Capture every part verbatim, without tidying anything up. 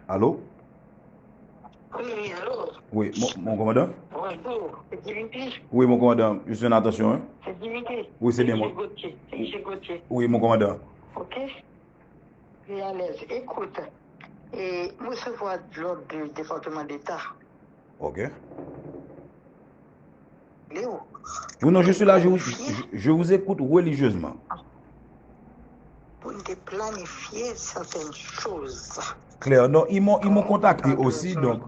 Allô? Oui, allô? Oui, mon, mon commandant? Bonjour, c'est Dimitri. Oui, mon commandant, je suis en attention, hein? C'est Dimitri. Oui, c'est bien C'est moi. Gauthier. C'est Gauthier. Oui, mon commandant. Ok? Très à l'aise. Écoute, et recevoir de l'ordre du département d'État. Ok. Léo. Oui, non, je suis là, je vous, je, je vous écoute religieusement. Pour nous planifier certaines choses. Clair. Non, ils m'ont, ils m'ont contacté aussi, donc.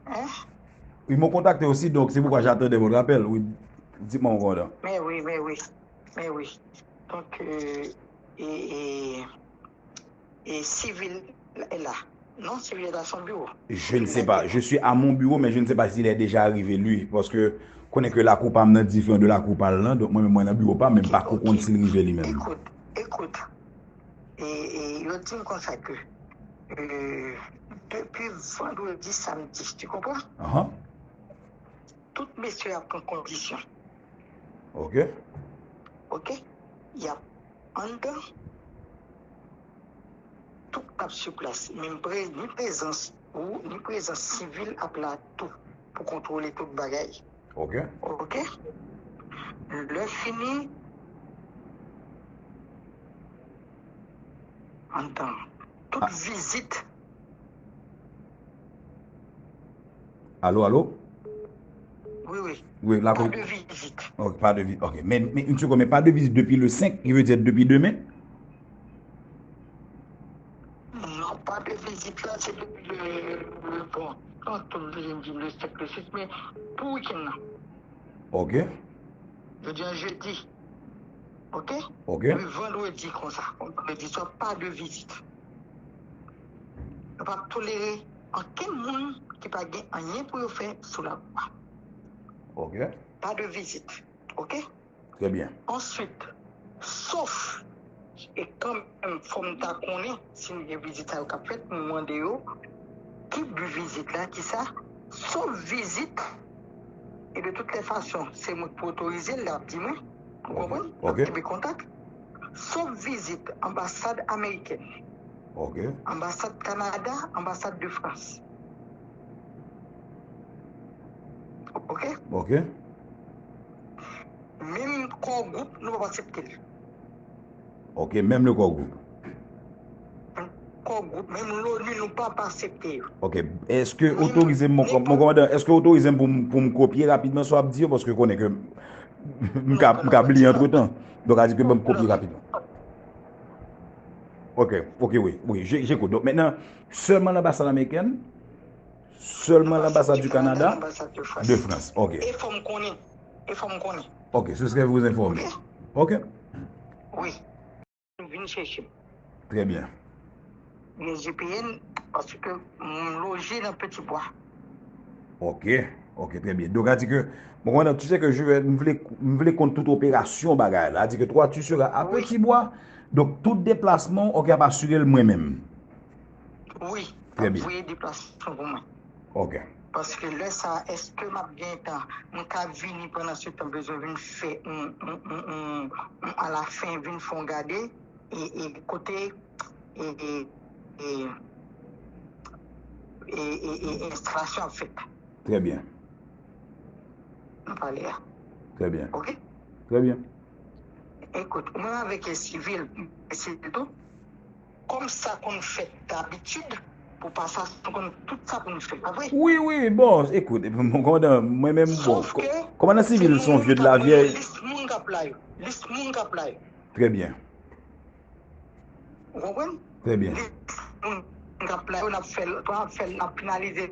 Hein? Ils m'ont contacté aussi, donc c'est pourquoi j'attendais votre appel. Oui, dites-moi, mon commandant. Mais oui, mais oui, mais oui. Donc, euh, et, et, et civil est là. Non, civil est à son bureau. Je ne sais pas. Je suis à mon bureau, mais je ne sais pas s'il est déjà arrivé, lui. Parce que, konnen ke lakou pa m nan diferan de lakou pa l lan. Donk, mwen menm, mwen nan biwo pa m, men m pa ko konn si l rive li menm. Écoute, écoute. Et, et yo di m konsa ke euh, depuis vendredi, samedi, tu comprends? Ahan. Tout mesye ap pran kondisyon. Ok. Ok? Y ap anndan. Tout ap sou plas. Menm pre, ni prezans ou, ni prezans sivil ap la tou pou kontwole tout bagay. Ok. Ok? Lè fini, anndan. Tout vizit. Allô, allô? Oui, oui. Oui, la Pas ko- de visite. Ok, pas de visite. Ok, mais, mais une seconde, mais pas de visite depuis le cinq, qui veut dire depuis demain? Non, pas de visite là, c'est depuis le, le bon. Quand on vient dire le cinq, le six, mais pour week-end là. Ok. Je dis un jeudi. Ok? Ok. Le vendredi comme ça. Vendredi soir, pas de visite. Yo pa tolere ankenn moun ki pa gen anyen pou yo fè sou la lwa. Ok. Pas de visite. Ok? Très bien. Answit, sof, e kanmenm fò m ta konnen si m gen vizit sa yo k ap fèt, m mande yo ki bi vizit la, ki sa, sof vizit, e de tout lè fason, se mwen k pou otorize l, l ap di mwen, ou konprann? N ap kenbe kontak. Sof vizit anbasad amerikèn, Ok. anbasad Kanada, anbasad de Frans. Ok? Ok. Menm Core Group, nou p ap aksepte l. Ok, menm le Core Group. Core Group, menm l'ONU, nou p ap aksepte yo. Ok. Èske otorize m, mon, mon kòmandan, èske otorize m pou m, pou m kopye rapidman sa w ap di yo, paske konnen ke m ka, m ka bliye antretan. Donk, a di ke ban m kopye rapidman. Ok, ok, wi, wi, je, j'écoute. Donk, mentnan, sèlman lanbasad amerikèn, sèlman lanbasad du Canada, de France. Ok. E fò m konnen. E fò m konnen. Ok, c'est ce que vous informez. Ok. Wi. Vin chèche m. Très bien. Gen G P N, paske m loje nan Petit Bois. Ok, ok, très bien. Donk, a di ke, bon, kòmandan, tu sais que je vais, m vle, m vle konn tout operasyon bagay la. A di ke toi, tu seras à Petit Bois. Donk, tout deplasman, ok, ap asire l mwen menm. Wi, Très bien. Voye deplasman pou mwen. Ok. Paske lè sa, èske m ap gen tan, m ka vini pandan se tan bezwen vin fè yon, yon, yon, yon, yon alafen, vin fè yon gade, e, e kote, e, e, e, e, e, e enstalasyon ap fèt. Très bien. Nou pale a. Très bien. Ok? Très bien. Ekout, mwen avèk e sivil, e sivil tou, kòm sa konn fèt dabitid, pou pasasyon konn tout sa pou nou fè, pa vre? Wi, wi, bon, écoute, mon kòmandan, mwen menm, bon, Sof ke kòmandan sivil son vye de la vyèy. Lis moun k ap la yo. Lis moun k ap la yo. Très bien. Ou konprann? Très bien. Lis moun k ap la yo, n ap fè l, n ap fè l, n ap finalize.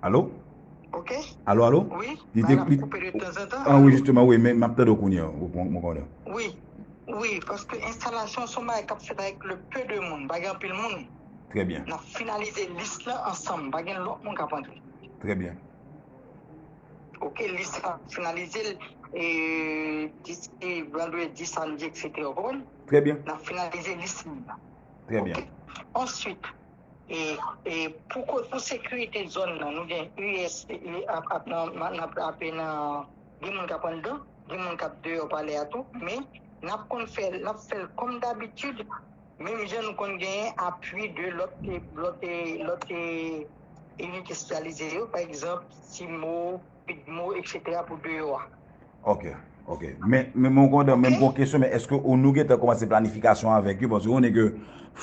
Allô? Ok? Allô, allô? Wi, Li ba te, l ap li, koupe de tanzantan. Ah oui, justement, oui, men m ap tande w kounye a, mon, mon kòmandan. Wi, wi, paske enstalasyon se yon bagay k ap fèt avèk le peu de moun, pa gen anpil moun. Très bien. N ap finalize lis lan ansanm, pa gen lòt moun k ap antre. Très bien. Ok, lis la finalize l, e, disi vandredi, samdi, et cetera. Ou konprann? Très bien. N ap finalize lis moun nan. Très bien. Ok? Answit, e, e pou ko-, pou sekirite zòn nan, nou gen U S, e, ap, ap, nan, nan, nan, ap, nan, gen moun k ap anndan, gen moun k ap deyò palè a tou, men N ap konn fè, n ap fè l kòm dabitid, menm jan nou konn genyen apui de lòt, lòt, lòt, eh, inite espesyalize yo, pa egzanp, CIMO, PIDMO, etsetera pou deyò a. Ok, ok. Men, men, men, komandan, men m gen yon kesyon, men èske ou nou gentan kòmanse planifikasyon avèk yo? Paske ou konnen ke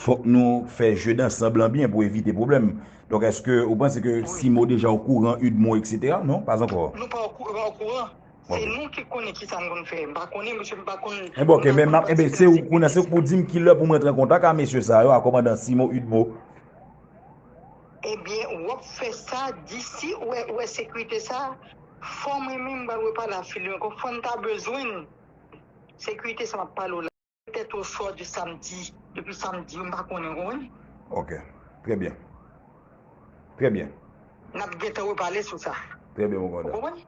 fòk nou fè je dansanm lan byen pou evite pwoblèm. Donk, èske ou panse ke CIMO deja okouran, UDMO, etsetera? Non, pa ankò. Nou pa okouran, okouran. Se nou ki konnen ki sa n konn fè. M pa konnen, mesye, m pa konn. Enben, ok, men, enben, se ou, kounye a, se ou pou di m ki lè pou mwen rantre an kontak a mesye sa yo, a kòmandan CIMO, UDMO. Ebyen, w ap fè sa, disi ou wè, ou wè sekirite sa, fò mwen menm m pral repale a Fili ankò, fò n ta bezwen n. Sekirite sa m ap pale w la, petèt oswa de samdi, depi samdi, m pa konnen, w konprann? Ok, trè byen. Trè byen. N ap gentan repale sou sa. Trè byen, mon kòmandan. Ou konprann?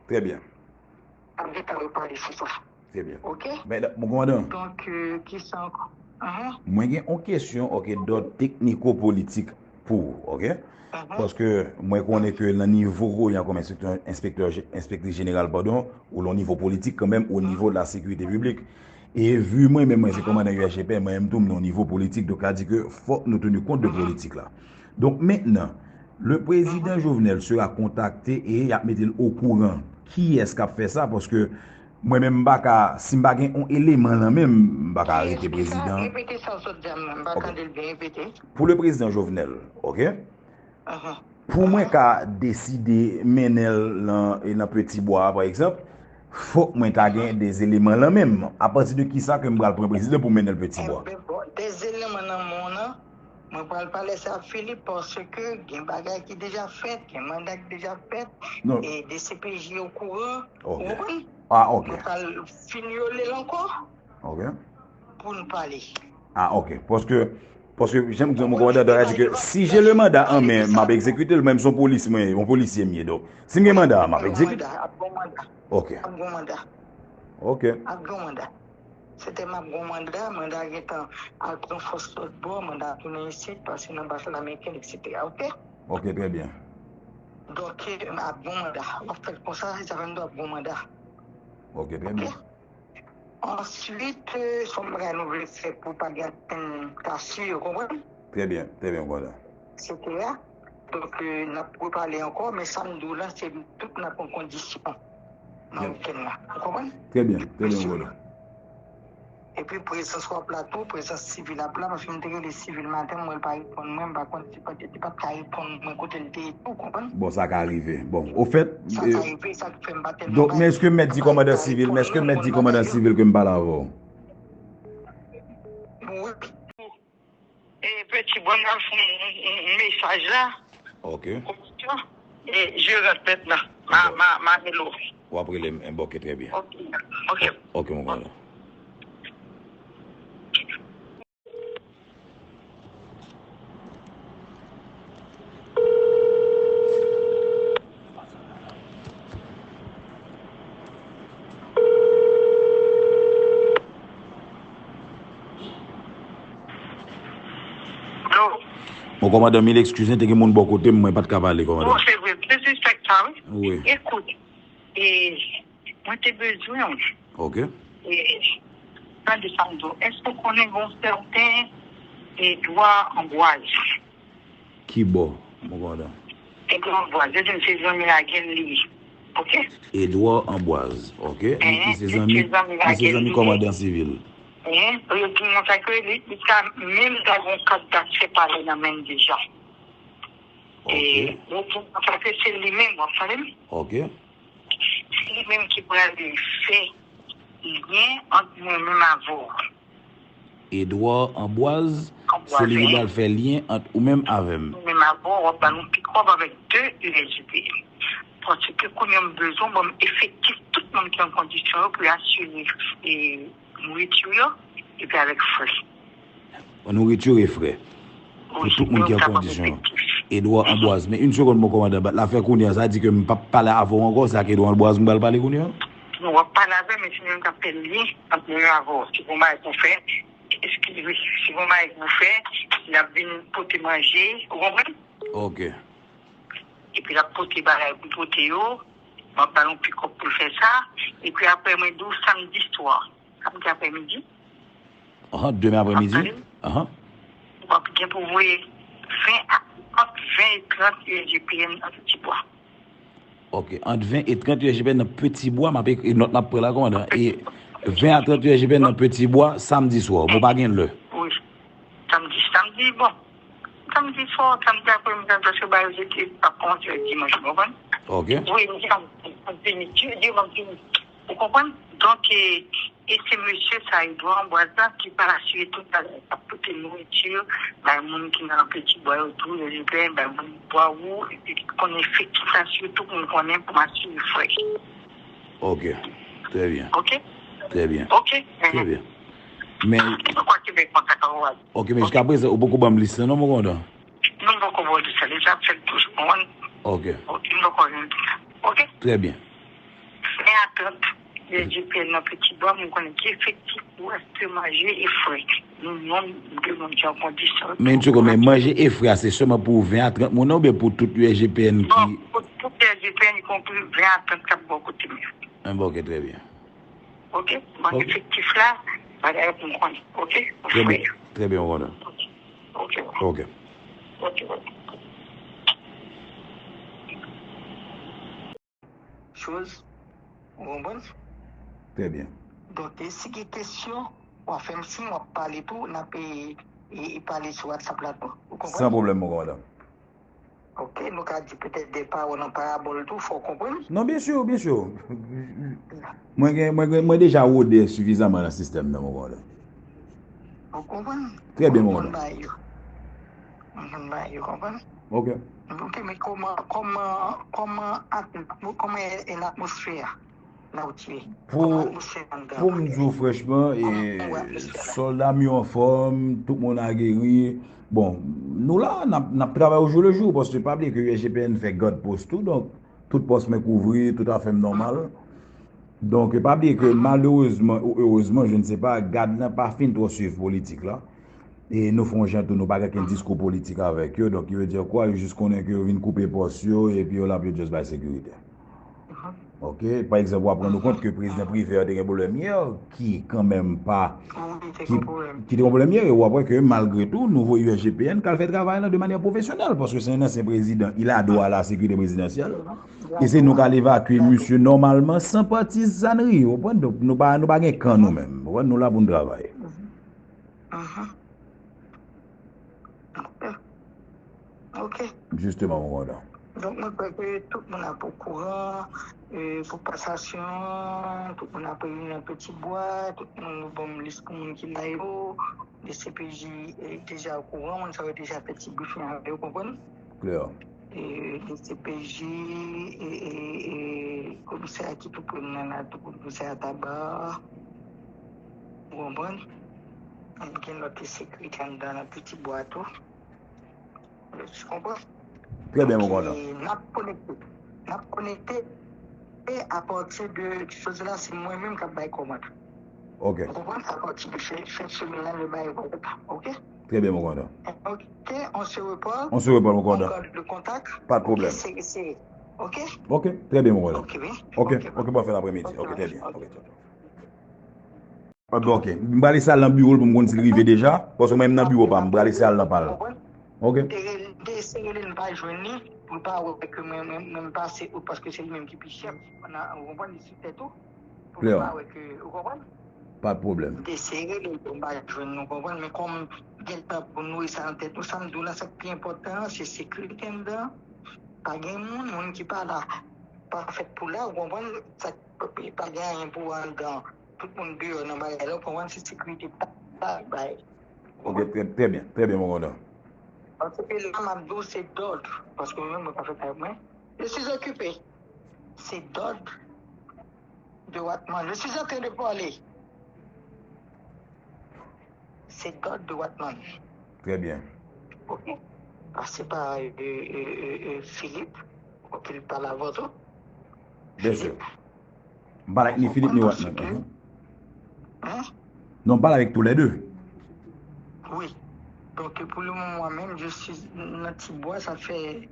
Trè byen. N ap gentan repale sou sa. Trè byen. Ok? Men, mon kòmandan. Donk, euh, ki sa ankò? Ahan. Mwen gen yon kesyon, ok, dòd tekniko-politik pou ou, ok? Ahan. Paske mwen konnen ke nan nivo ou an kòm enspektè, enspektè, enspektris jeneral, padon, ou lan nivo politik kanmenm, o nivo de la sécurité publique. E vi mwen menm, mwen se kòmandan U S G P, mwen menm tou, m nan nivo politik, donk sa di ke fòk nou teni kont de politik la. Donk, mentnan, le président Jovenel sera contacté e y ap mete l okouran kiyès k ap fè sa, paske mwen menm, m pa ka, si m pa gen yon eleman lan men m, m pa ka arete prezidan. Repete sa w sot di a, m pa tande l byen, repete. Pou le président Jovenel, ok? Pou mwen ka deside mennen l nan, e nan Petit Bois, pa egzanp, fòk mwen ta gen de eleman lan men m. Apati de kisa ke m pral pran prezidan pou mennen l Petit Bois? Enben, bon, de eleman nan men w lan, mwen pral pale sa ak Philippe, paske gen bagay ki deja fèt, gen manda ki deja fèt, e D C P J okouran, ou konprann? Ah, ok. Mwen pral finyole l ankò. Ok. Pou n pale. Ah, ok. Paske, paske, jan m di w, mon kòmandan, sa di ke si j'ai le mandat en main, m ap egzekite l, menm si yon polis, mwen, yon polisye m ye. Donk, si m gen manda, m ap egzekite. Ap gen manda. Ok. Ap gen manda. Ok. Ap gen manda. Se te m ap gen manda, manda gentan al pran fòs lòt bò, manda tounen isit, pase nan baz ameriken, etsetera. Ok? Ok, trè byen. Donk, ap gen manda. W ap fè l konsa, se sa fè m di w ap gen manda. Ok, trè byen. Answit, euh, se yon bagay nou vle fè pou pa gen ankenn ka si, ou konprann? Trè byen, trè byen, kòmandan. Etsetera. Donk, euh, n ap repale ankò, men sa m di w la, se tout n ap pran kondisyon nan wikèn nan. Ou konprann? Trè byen, trè byen, kòmandan. Epi prezans w ap la tou, prezans sivil ap la, paske m te rele sivil maten, m wè l pa reponn mwen, m pa konn si pa t, li pa t ka reponn mwen kote l te ye tou, ou konprann? Bon, sa ka rive. Bon, ofèt, sa ka rive, sa k fè m pa tèlman... Donk, men èske m mèt di kòmandan sivil, men èske m mèt di kòmandan sivil ke m pale avè w? Wi. E, Petit Bois, m ap fè yon, yon, yon mesaj la. Ok. E, je rant mentnan. Ma, ma, ma rele w. W ap rele m. Enben, ok, trè byen. Ok. Ok. Ok, mon kòmandan. Bon, kòmandan, mil eskiz, te gen moun bò kote m, mwen pa t ka pale, kòmandan. Bon, se vre, disrespect sa, wi. Wi. Ekout, e, mwen te bezwen w. Ok. E, tande sa m di w. Èske w konnen gen yon sèten Edouard Ambroise? Ki bò, mon kòmandan? Edouard Ambroise, yo di m se zanmi Lagen li ye. Ok? Edouard Ambroise, ok. Li, li se zanmi, li se zanmi kòmandan sivil. Yo di m konsa ke li, li ka menm ta gen yon kat daksè pale nan men l deja. E yo di m konsa ke se li menm, w ap tande m? Ok. Se li menm ki pral fè lyen ant mwen menm avè w. Edouard Ambroise, se li ki pral fè lyen ant ou menm avè m. Ou menm avè w, w ap ba nou pikòp avèk de U S G P. Paske kounye a m bezwen ban m efektif tout moun ki an kondisyon yo pou yo asire, e, nouriti yo, epi avèk frè. Nouriti e frè. Pou tout moun ki an kondisyon. Edouard Ambroise. Men, yon segonn, mon kòmandan, bat la fè kounye a, sa di ke m p ap pale avè w ankò, se ak Edouard Ambroise m pral pale kounye a? Non, w ap pale avè m, men se li menm k ap fè lyen ant mwen avè w. Si gon bagay pou fè, eskize, si gon bagay pou fè, l ap vin pote manje, ou konprann? Ok. Epi l ap pote bagay pou pote yo, m ap ba l yon pikòp pou l fè sa, Epi apre, mwen di w samdi swa, samdi aprèmidi. Ahan, demen aprèmidi. Ap tande m? Ahan. W ap gen pou voye ven a, ant ven e trant U S G P N nan Peti Bwa. Ok, ant ven e trant U S G P N nan Peti Bwa, m ap ekri nòt m ap pran la, kòmandan. E ven a trant U S G P N nan Peti Bwa, samdi swa. Bon, pa gen lè. Wi. Samdi, samdi, bon. Samdi swa, samdi aprèmidi, paske ba yo se te ap kòmanse dimanch, ou konprann? Ok. Wi, m di, m ap vini, di, di, m ap vini. Ou konprann? Donk, e, e se mesye sa, Edouard Ambroise la, ki pral asire tout bagay, k ap pote nouriti, bay moun ki nan Peti Bwa yo tou, yo ven, bay moun bwa ou, epi ki konnen efektif la, sitou pou m konnen pou m asire frè. Ok. Trè byen. Ok? Trè byen. Ok? Trè byen. Men, m pa kwè ke men kontak avè w. Ok, men jiska prezan, ou poko ban m lis la, non, mon kòmandan? Non, m poko ba w lis la, deja ap fèt toujou, ou konprann? Ok. Ok, m poko jwenn lis la. Ok? Trè byen. Ven a trant, U S G P N nan Peti Bwa, m konnen ki efektif pou achte manje e frè. Nou, nou, de moun ki an kondisyon. Men, tchoko, men manje e frè a, se sèlman pou ven a trant moun nan oubyen pou tout U S G P N ki... Non, pou tout U S G P N, ikonpri ven a trant k ap bò kote m yo. Ah, bon, ok, trè byen. Ok? Bon, ok. Efektif la, bagay pou m konnen. Ok? Pou frè yo. Trè byen, mon kòmandan. Ok. Ok. Ok. Ok, ok. Choz, ou konprann? Trè byen. Donk, e si gen kesyon, w a fè m siy, w a pale tou, n ap, e, e, e pale sou WhatsApp la tou. Ou konprann? San pwoblèm, mon kòmandan. Ok, nou ka di petèt de pawòl an parabòl tou, fò w konprann. Non, byen si, byen si. Mwen gen, mwen gen, mwen deja wode sifizaman nan sistèm nan, mon kòmandan. Ou konprann? Trè byen, mon kòmandan. Mwen konn bagay yo. Mwen konn bagay yo, konprann? Ok. Ok, men kòman, kòman, kòman at-, kòman e, e latmosfè a? Pou, pou m di w franchman, e, sòlda m yo anfòm, tout moun ageri. Bon, nou la, n ap, n ap travay au jour le jour, paske pa bliye ke U S G P N fè gad pòs tou, donk, tout pòs mwen kouvri, tout afè m nòmal. Donk, pa bliye ke malerezman ou erezman, je ne sais pas, gad lan pa fin twò swiv politik la. E nou fè yon jan tou, nou pa gen okenn diskou politik avèk yo. Donk, ki vle di kwa, yo jis konnen ke yo vin koupe pòs yo, epi yo la pou yo just bay sekirite. Ok? Pa egzanp, w ap rann ou kont ke prezidan Privert te gen pwoblèm yè, ki kanmenm pa, ki, ki te gen pwoblèm yè, e w ap wè ke malgre tou, nou voye U S G P N k al fè travay lan de manyè pwofesyonèl, paske se yon ansyen prezidan, il a droit à la sécurité présidentielle, e se nou k al evakye misye nòmalman, san patizanri, ou konprann? Donk, nou pa, nou pa gen kan nou menm, ou konprann? Nou la pou n travay. Mhm. Ok. Ok. Jisteman, mon kòmandan. Donk, mwen kwè ke tout moun ap okouran, e, pou pasasyon, tout moun ap reyini nan Peti Bwa, tout moun, nou ban m lis pou moun ki la yo, D C P J, e, deja okouran, moun sa yo deja fè ti briefing avè yo, konprann? Klè. E, D C P J, e, e, e, komisè a ki tou pre m nan la, tou komisè a Taba, ou konprann? Epi gen lòt sekirite anndan nan Peti Bwa tou. Ou konprann? Trè byen, mon kòmandan. Donk, e, n ap konekte. N ap konekte e apati de choz la, se mwen menm k ap bay kòmand. Ok. Ou konprann? Apati de fen, fen semèn lan, nou bay kòmand. Ok? Trè byen, mon kòmandan. Ok, on se reparle. On se reparle, mon kòmandan. On garde le contact. Pa de pwoblèm. Ok, se, se, ok? Ok, trè byen, mon kòmandan. Ok, wi. Ok, ok, bon fen aprèmidi. Ok, trè byen. Ok, ok. Ah, bon, ok. M prale sa l nan biwo l pou m konn si l rive deja. Paske mwen menm nan biwo pa m, m prale sa l nan pa l. Ok. Te rele, te eseye rele l, m pa jwenn li, pou l pa wè ke mwen, mwen, mwen m pase out, paske se li menm ki pi chèf. Ou konprann, li sou tèt ou. Pou l pa wè ke, ou konprann? Pa de pwoblèm. M te eseye rele l, m pa jwenn li, ou konprann. Men kòm gen tan pou nouri sa nan tèt nou, sa m di w la, sa k pi enpòtan an, se sekirite anndan. Pa gen moun, moun ki pa la, pa fèt pou la, ou konprann? Sa, pa gen anyen pou wè anndan. Tout moun deyò nan bagay la, ou konprann, se sekirite pa bay. Ok, trè, trè byen, trè byen, mon kòmandan. Paske la, m ap di w, se dòd, paske mwen menm, mwen pa fè kay mwen. Je suis occupé. Se dòd de Watman. Je suis en train de parler. Se dòd de Watman. Trè byen. Ok. Pase pa, e, e, e, e, Philippe, pou ke l pale avè w tou. Byen si. Philippe. M pale ak ni Philippe ni Watman. Hein? Non, m pale avèk toulède. Wi. Donk, pou le moman menm, je suis nan Ti Bwa, sa fè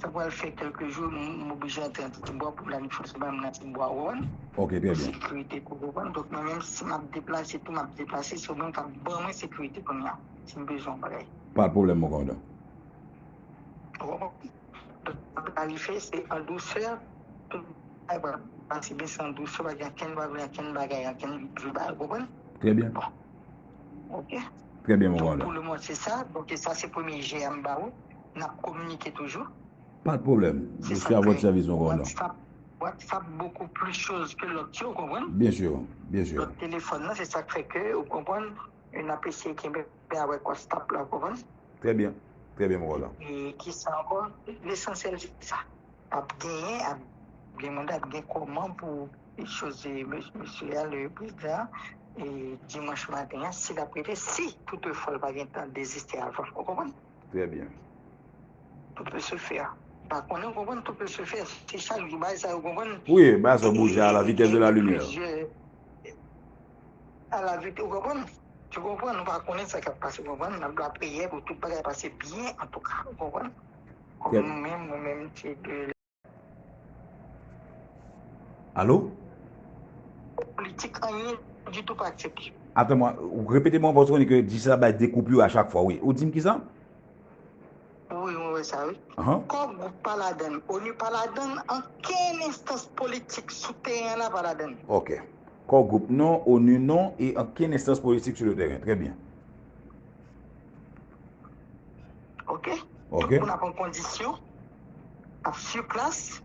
Sa pral fè kèlke jou, m, m oblije antre nan ti bwa pou la nou fòse ban m nan ti bwa, ou konprann? Ok, trè byen. Sekirite tou, ou konprann? Donk, mwen menm, si m ap deplase tou, m ap deplase, se ou menm k ap ban mwen sekirite kounye a, si m bezwen yon bagay. Pa de pwoblèm, mon kòmandan. Ou konprann? Donk, sa pral rive, se an dousè, tout bagay pral pase byen, se an dousè, pa gen ankenn bagay, ankenn bagay, ankenn vye bagay, ou konprann? Trè byen. Bon. Ok. Trè byen, mon kòmandan. Donk, pou le moman, se sa. Donk, sa, se premye je a m ba ou. N ap kominike toujou. Pa de pwoblèm. Je suis à votre service, mon kòmandan. WhatsApp, WhatsApp beaucoup plus chose que lòt yo, ou konprann? Byen si, byen si. Lòt telefòn nan, se sa k fè ke, ou konprann, n ap eseye kenbe avèk WhatsApp la, ou konprann? Trè byen. Trè byen, mon kòmandan. E ki sa ankò? Lesansyèl, se sa. Ap genyen, ap gen manda, ap gen kòman pou choz, mesye a, le prezidan, e dimanch maten an, si l ap rete, si toutefwa l pa gen tan deziste avan, ou konprann? Trè byen. Tout peut se faire. Pa konnen, ou konprann, tout peut se faire. Se chak jou bagay sa yo, ou konprann? Wi, bagay sa bouje à la vitesse de la lumière. Plizyè, à la vitesse, ou konprann? Tu comprends? Nou pa konnen sa k ap pase, ou konprann? N ap lapriyè pou tout bagay pase byen, antouka, ou konprann? Kòm nou menm, nou menm, se de Allô? Politik, anyen ditou pa aksepte. Attends-moi, répétez-moi, paske ou di sa bay dekoupi a chak fwa, wi. Ou di m kisa? Wi, mwen wè sa, wi. Ahan. Core Group pa ladann, onu pa ladann, ankenn enstans politik sou teren an la pa ladann. Ok. Core Group non, onu non, e ankenn enstans politik sou le teren. Trè byen. Ok? Ok. Tout moun ap an kondisyon, ap sur place,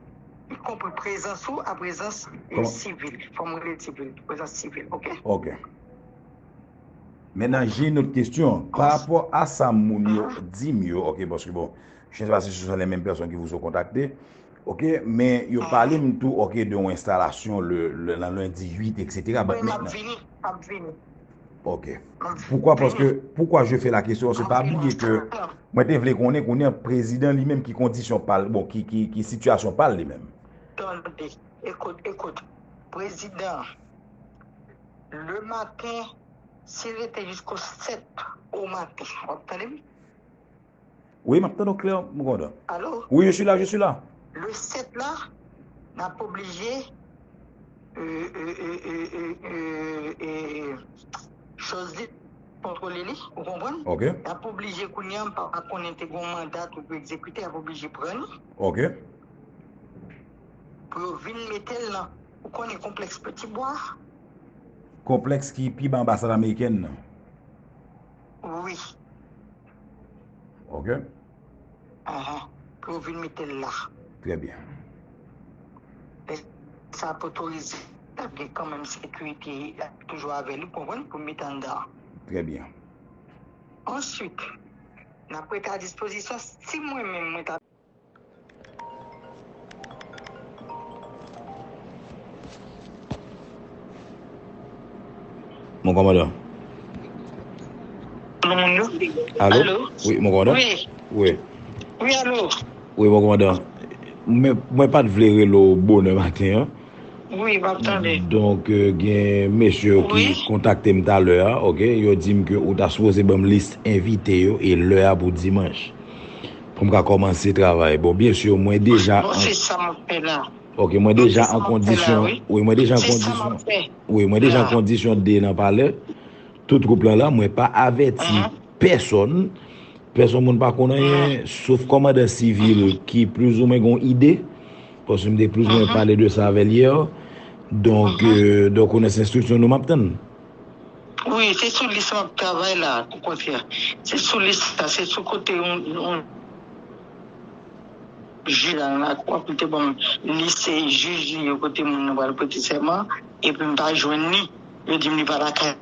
y compris prezans ou a prezans, e, sivil. Fò m rele sivil, prezans sivil, ok? Ok. Maintenant, j'ai une autre question. Par rapport à sa moun yo di m yo, ok, paske bon, je ne sais pas si ce sont les mêmes personnes qui vous ont contacté, ok, men yo pale m tou, ok, de yon enstalasyon le, le, nan lendi uit, et cetera. But maintenant, m ap vini, m ap vini. Ok. Poukwa, paske, poukwa je fais la question, se pa bliye ke mwen te vle konnen, konnen prezidan li menm ki kondisyon pa l, bon, ki, ki, ki sitiyasyon pa l li menm. Tande, ekout, ekout. Prezidan, le maten, si l rete jisko sèt o maten, w ap tande m? Wi, m ap tande w klè, mon kòmandan. Allô? Oui, je suis là, je suis là. Le sèt la, n ap oblije, e, e, choz li kontwole li, ou konprann? Ok. N ap oblije kounye a, m pa konnen te gon manda tou pou egzekite, n ap oblije pran li. Ok. Pou yo vin mete l nan, ou konnen konplèks Petit Bois? Konplèks ki pi ba anbasad amerikèn nan. Wi. Ok. Ahan. Pou yo vin mete l la. Trè byen. Lè sa ap otorize, ap gen kanmenm sekirite toujou avè li, ou konprann, pou mete anndan. Trè byen. Answit, n ap rete a dispozisyon si mwen menm mwen ta Mon kòmandan. Alo? Alo? Wi, mon kòmandan? Wi. Wi. Wi, alo? Wi, mon kòmandan. Mwen, mwen pa t vle rele w bonè maten an. Wi, m ap tande. Donk, euh, gen mesye yo ki kontakte m talè a, ok? Yo di m ke ou ta sipoze ban m lis envite yo e lè a pou dimanch. Pou m ka kòmanse travay. Bon, byen si, mwen deja... Bon, se sa m ap fè la. Ok, mwen deja an kondisyon. Wi, mwen deja an kondisyon. Wi, mwen deja an kondisyon de nan palè. Tout gwoup lan la, mwen pa avèti pèsonn. Pèsonn moun pa konn anyen, sof kòmandan sivil ki plizoumwen gon ide. Paske m te plizoumwen pale de sa avè l yè. Donk, euh, donk, ou nan enstriksyon nou m ap tann. Wi, se sou lis m ap travay la, okontrè. Se sou lis la, se sou kote yon, yon jij la nan lakou a pou te ban m lis jij li yo kote moun nan pral prete sèman, epi m pa jwenn li, yo di m li pa lakay.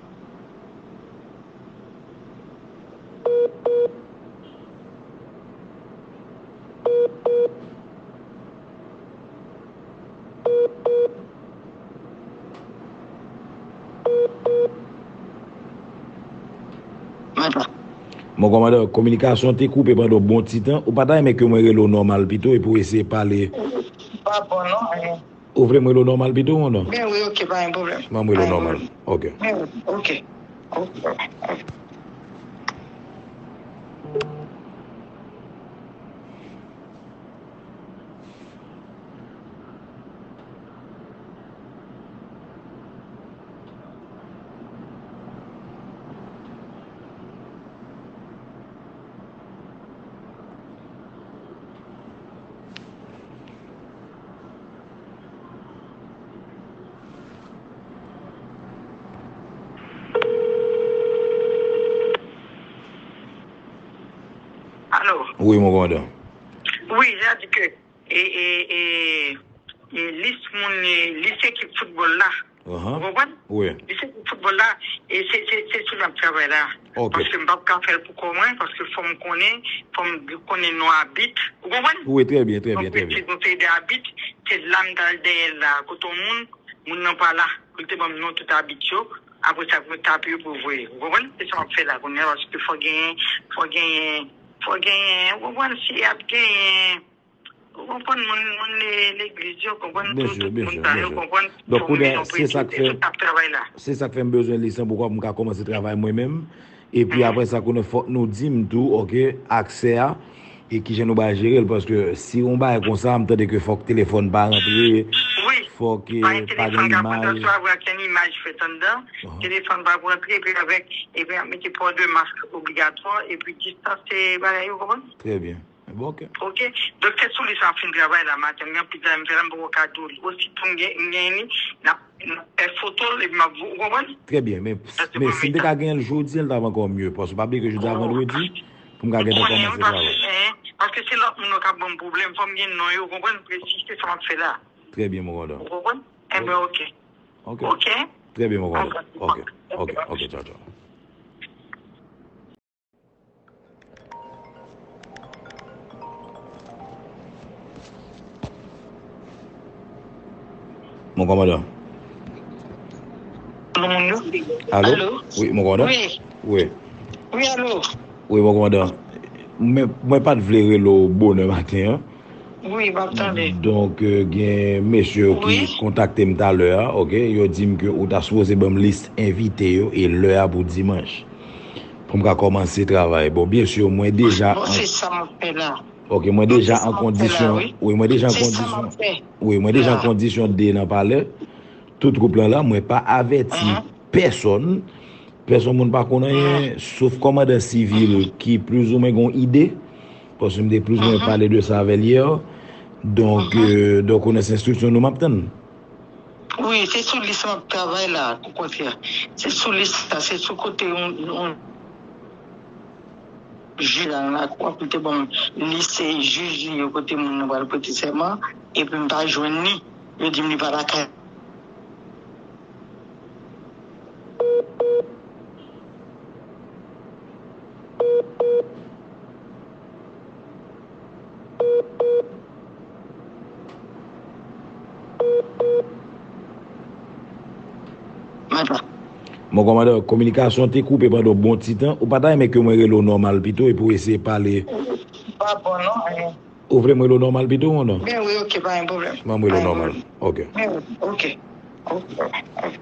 Bon, kòmandan, kominikasyon te koupe pandan yon bon ti tan. Ou pa ta renmen ke mwen rele w nòmal pito epi w eseye pale? Pa bon, non. Ou vle mwen rele w nòmal pito, kòmandan? Byen wi, ok, pa gen pwoblèm. Ban m rele w nòmal. Ok. Byen wi, ok. Ok. Wi, mon kòmandan. Wi, sa di ke e, e, e, e, lis moun, e, lis ekip foutbòl la. Ou konprann? Wi. Lis ekip foutbòl la, e se, se, se sou l ap travay la. Ok. Paske m p ap ka fè l pou kò mwen, paske fò m konnen, fò m konnen non abit. Ou konprann? Wi, trè byen, trè byen, trè byen. Donk, se yon seri de abit, se la m t al dèyè l la, kote yon moun, moun nan pa la, pou l te ban m non tout abit yo. Apre sa, pou tape yo, pou voye. Ou konprann? Se sa m ap fè la, kounye a, paske fò genyen, fò genyen, fò genyen, ou konprann, si y ap genyen, ou konprann, moun, moun le-, legliz yo, konprann, tout, tout moun sa yo, konprann, fò m gen yon predi, se sa k fè m bezwen lis lan pou m ka kòmanse travay mwen menm. Epi apre sa, konnen fòk nou di m tou, ok, aksè a, e kijan nou ba jere l, paske si yon bagay konsa, m tande ke fòk telefòn pa rantre, fòk, eh, pa gen imaj. Wi, pa gen telefòn k ap rantre, swa avèk yon imaj fèt anndan, telefòn pa ap rantre, epi avèk, epi ap mete pò de mask obligatwa, epi distans, se bagay yo, konprann? Trè byen. Bon, ok. Ok. Donk, se sou li sa m fin travay la maten. M gen anpil travay m fè la, m poko ka di w li. Ositou m gen, m gen li, n ap, n ap fè foto l, epi m ap, ou konprann? Trè byen, men, men si m te ka genyen l jodi a, l t ap ankò mye. Paske pa bliye ke jodi a vandredi, pou m ka gentan kòmanse travay. Paske, eh, paske se lòt moun yo k ap ban m pwoblèm. Fò m gen non yo, ou konprann? Presi, se sa m ap fè la. Trè byen, mon kòmandan. Ou konprann? Enben, ok. Ok. Ok. Trè byen, mon kòmandan. Ok. Ok, ok, tchaw, tchaw. Mon kòmandan. Alo? Alo? Wi, mon kòmandan? Wi. Wi. Wi, alo? Wi, mon kòmandan. Mwen, mwen pa t vle rele w bonè maten an. Wi, m ap tande. Donk, eh, gen mesye yo ki kontakte m talè a, ok? Yo di m ke ou ta sipoze ban m lis envite yo e lè a pou dimanch. Pou m ka kòmanse travay. Bon, byen si, mwen deja... Bon, se sa m ap fè la. Ok, mwen deja an kondisyon. Wi, mwen deja an kondisyon. Wi, mwen deja an kondisyon de nan palè. Tout gwoup lan la, mwen pa avèti pèsòn. Pèsòn moun pa konn anyen, sof kòmandan sivil ki plizoumwen gen yon ide. Paske m te plizoumwen pale de sa avè l yè. Donk, eh, donk, ou nan enstriksyon nou m ap tann. Wi, se sou lis m ap travay la, okontrè. Se sou lis la, se sou kote yon, yon jij la nan lakou a pou l te ban m lis jij li yo kote moun nan pral prete sèman, epi m pa jwenn li. Yo di m li pa lakay. Bon, kòmandan, kominikasyon te koupe pandan yon bon ti tan. Ou pa ta renmen ke mwen rele w nòmal pito epi w eseye pale? Pa bon, non. Ou vle m rele w nòmal pito, kòmandan? Ben wi, ok, pa gen pwoblèm. Ban m rele w nòmal. Ok. Ben wi, ok. Ok.